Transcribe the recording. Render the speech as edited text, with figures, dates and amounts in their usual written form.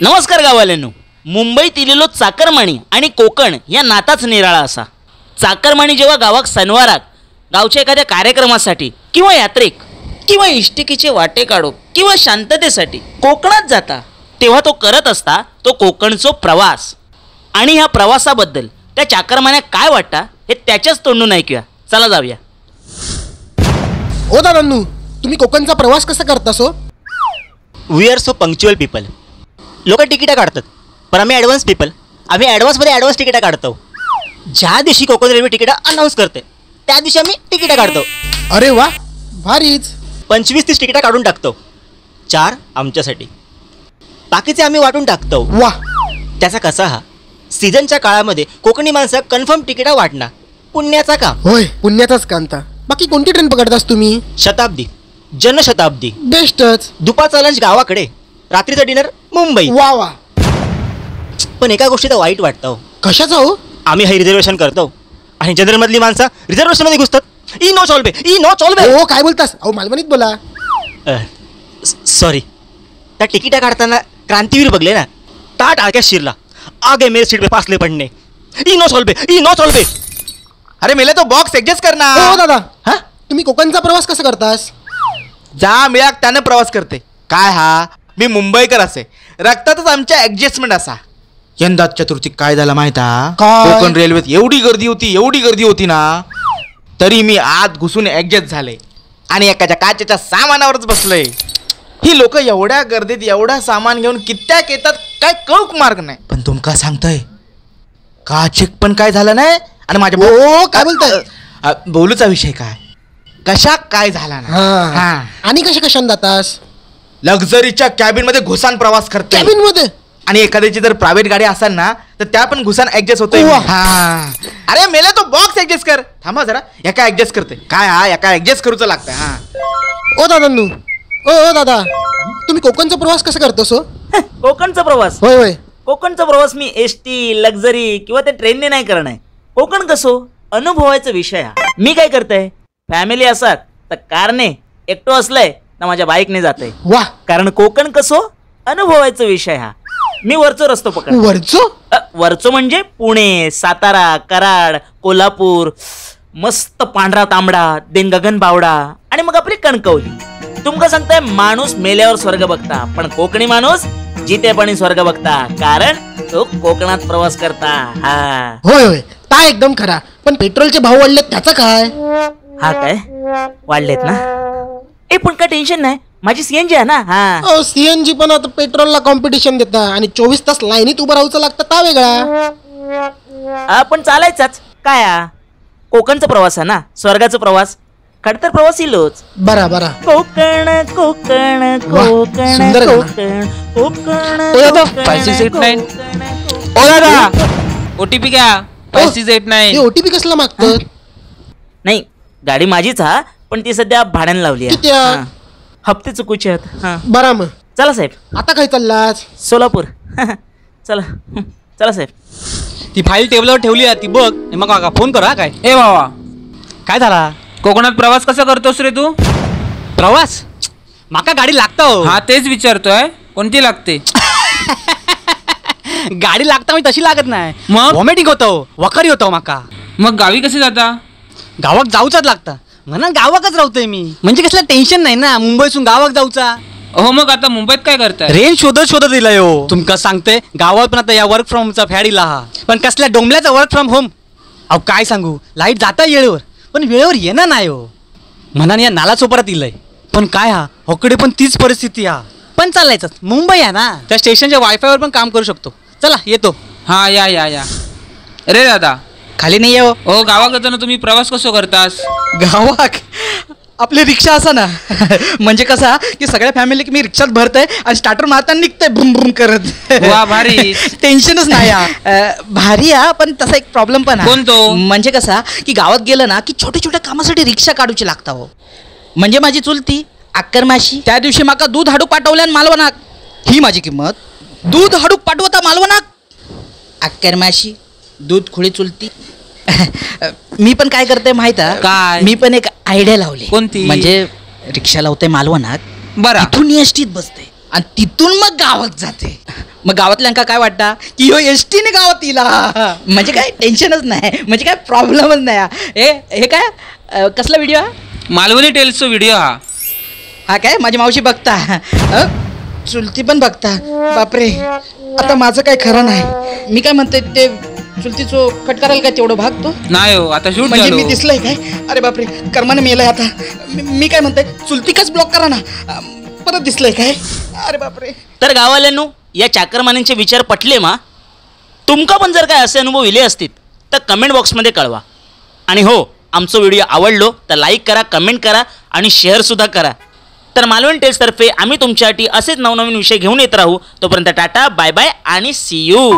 नमस्कार गावाल्यांनो. मुंबईत इलेलो चाकरमाणी आणि कोकण या नाताच निराळा असा. चाकरमाणी जेव्हा गावाक सणवाराक गावच्या एखाद्या कार्यक्रमासाठी किंवा यात्रेक किंवा इष्टिकेचे वाटे काढो किंवा शांततेसाठी कोकणात जाता तेव्हा तो करत असता तो कोकणचो प्रवास. आणि ह्या प्रवासाबद्दल त्या चाकरमान्या काय वाटता हे त्याच्याच तोंडून ऐकूया. चला जाऊया. ओ दादांनू, तुम्ही कोकणचा प्रवास कसा करता so? We are so punctual people. लोक तिकिटं काढतात पण आम्ही ॲडव्हान्स पीपल. आम्ही ॲडव्हान्समध्ये ॲडव्हान्स तिकिटं काढतो. ज्या दिवशी कोकण रेल्वे तिकिटं अनाऊन्स करते त्या दिवशी आम्ही तिकिटं काढतो. अरे वा, भारीच. 25-30 तिकिटं काढून टाकतो. 4 आमच्यासाठी, बाकीचे आम्ही वाटून टाकतो. वा. त्याचा कसा हा सीझनच्या काळामध्ये कोकणी माणसं कन्फर्म तिकिटं वाटणार पुण्याचा काम. होय, पुण्याचाच कांता. बाकी कोणती ट्रेन पकडतास तुम्ही? शताब्दी, जनशताब्दी. बेस्टच. दुपारचा लंच गावाकडे, रात्रीचं डिनर मुंबई. वा वा. पण एका गोष्टीचं वाईट वाटतं हो. कशाचा हो? आम्ही हे रिझर्वेशन करतो आणि जनरलमधली माणसं रिझर्वेशनमध्ये घुसतात. ई नो चॉलबे, ई नो चॉलबे. हो, काय बोलतास? अहो मालवणीत बोला. सॉरी. त्या तिकिटा काढताना क्रांतीवीर बघले ना, ताट आक्या शिरला. आगे मेरे सीट पे फासले पडणे. ई नो चॉलबे, ई नो चॉलबे. अरे मेले तो बॉक्स ऍडजस्ट कर ना. हो दादा, हा तुम्ही कोकणचा प्रवास कसा करतास? जा मिळाक त्यानं प्रवास करते. काय हा, मी मुंबईकर असे, रक्तातच आमच्या ऍडजस्टमेंट असा. यंदा चतुर्थी काय झालं माहित हा? कोकण रेल्वेत एवढी गर्दी होती, एवढी गर्दी होती ना, तरी मी आत घुसून ऍडजस्ट झाले आणि एकाच्या काचेच्या सामानावरच बसलोय. ही लोक एवढ्या गर्दीत एवढा सामान घेऊन कित्याक येतात काय कळूक मार्ग नाही. पण तुमका सांगतोय काचेक पण काय झालं नाही. आणि माझ्या काय बोलताय बोलूचा विषय काय कशा काय झाला ना. आणि कशा कशाने जातास? लक्झरीच्या कॅबिन मध्ये घुसान प्रवास करते. कॅबिन मध्ये? आणि एखाद्याची जर प्रायव्हेट गाडी असेल ना तर त्या पण घुसान ऍडजस्ट होतोय. अरे मेले तो बॉक्स ऍडजस्ट कर. थांबा जरा, एका ऍडजस्ट करते. काय हा एका ऍडजस्ट करूच लागतं. हा ओ दादांनू, ओ ओ दादा, तुम्ही कोकणचा प्रवास कसा करतो सो? कोकणचा प्रवास? होय होय. कोकणचा प्रवास मी एस टी, लक्झरी किंवा ते ट्रेनने नाही करणार. कोकण कसो अनुभवायचा विषय हा. मी काय करतोय, फॅमिली असत तर कारने, एकटो असलंय तर माझ्या बाईकने जाते. वा. कारण कोकण कसो अनुभवायचा विषय हा. मी वरचो रस्तो पकड. वरचो? वरचो म्हणजे पुणे, सातारा, कराड, कोल्हापूर, मस्त पांढरा तांबडा, then Gaganbawada आणि मग आपली कणकवली. तुमका सांगताय माणूस मेल्यावर स्वर्ग बघता पण कोकणी माणूस जितेपणी स्वर्ग बघता, कारण तो कोकणात प्रवास करता. हा होय होय, ता एकदम खरा. पण पेट्रोलचे भाव वाढले त्याचा काय? हा काय वाढलेत ना. ए पण काय टेन्शन नाही, माझी सीएनजी आहे ना. हा सीएनजी पण आता पेट्रोलला कॉम्पिटिशन देता आणि 24 तास लाईनीत उभं राहायचं लागतं ता वेगळा. पण चालायचाच काय, कोकणचा प्रवास आहे ना, स्वर्गाचा प्रवास, खडतर प्रवास इलोच. बरा बरा. कोकण कोकण कोकण कोकण कोकण. 5 6 8 9. ओ दादा, ओटीपी घ्या. 5 6 8 9. ओटीपी कसला मागतो? नाही गाडी माझीच हा, पण ती सध्या भाड्याने लावली आहे. हप्ते चुकूचे आहेत. बरा मग चला साहेब. आता काय चाललास? सोलापूर. चला चला साहेब. ती फाईल टेबलावर ठेवली आहे ती बघ, मग काका फोन करा. काय ए बाबा, काय झाला? कोकणात प्रवास कसा करतोस रे तू? प्रवास माका गाडी लागता हो. हा तेच विचारतोय, कोणती लागते? गाडी लागता म्हणजे तशी लागत नाही, मग वॉमिटिंग होतो, वखारी होतो माका. मग गावी कसे जाता? गावाक जाऊचाच लागता म्हणा, गावाकच राहतोय मी, म्हणजे कसलं टेन्शन नाही ना. मुंबईसून गावाक जाऊचा. हो मग आता मुंबईत काय करताय? रेंज शोधत शोधत दिला हो. तुमका सांगते गावात पण आता या वर्क फ्रॉम होमचा फॅड इला हा, पण कसल्या डोंबल्याचा वर्क फ्रॉम होम. अहो काय सांगू, लाईट जाता वेळेवर पण वेळेवर येणार नाही हो. म्हणान या नाला चोपरात इलंय, पण काय हा होकडे पण तीच परिस्थिती हा. पण चालायचं, मुंबई आहे ना, त्या स्टेशनच्या वायफायवर पण काम करू शकतो. चला येतो. हा या या या. अरे दादा खाली नाही येऊ. हो गावाक जाताना तुम्ही प्रवास कसो करतास? गावाक आपली रिक्षा असा ना, म्हणजे कसा की सगळ्या फॅमिली मी रिक्षात भरतय आणि स्टार्टर मारताना निघतंय भूम भूम करत. वा भारी. टेन्शनच नाही. भारी हा, पण तसा एक प्रॉब्लेम पण आहे. कोणतो? म्हणजे कसा की गावात गेलं ना की छोट्या छोट्या कामासाठी रिक्षा काढूची लागता हो. म्हणजे माझी चुलती अक्कर माशी त्या दिवशी माका दूध हाडूक पाठवल्यान मालवणाक. ही माझी किंमत. दूध हाडूक पाठवता मालवणाक. अक्कर माशी दूध खुळी चुलती. मी पण काय करते माहित आहे काय? मी पण एक आयडिया लावली. कोणती? म्हणजे रिक्षा लावते मालवणात, बरं तिथून एसटीत बसते आणि तिथून मग गावात जाते. मग गावातल्यांका काय वाटता की ह्यो एसटीने गावात इला, म्हणजे काय टेन्शनच नाही, म्हणजे काय प्रॉब्लेमच नाही. हे हे काय कसला व्हिडिओ हा? मालवणी टेल्सचा व्हिडिओ हा. हा काय माझी मावशी बघता, चुलती पण बघता. बापरे आता माझं काय खरं नाही. मी काय म्हणते ते चुलतीचो कट करायला काय तेवढं भाग तो नाही हो, आता शूट म्हणजे झालो. मी दिसलंय काय? अरे बापरे कर्माने मेलंय आता. मी काय म्हणते चुलतीकच ब्लॉक करा ना, परत दिसलंय काय? अरे बापरे. तर गावाल्यांनो या चाकरमान्यांचे विचार पटले मा? तुमका पण जर काय असे अनुभव इले असतील तर कमेंट बॉक्समध्ये कळवा. आणि हो, आमचो व्हिडिओ आवडलो तर लाईक करा, कमेंट करा आणि शेअरसुद्धा करा. तर मालवण टेल्सतर्फे आम्ही तुमच्यासाठी असेच नवनवीन विषय घेऊन येत राहू. तोपर्यंत टाटा, बाय बाय आणि सी you.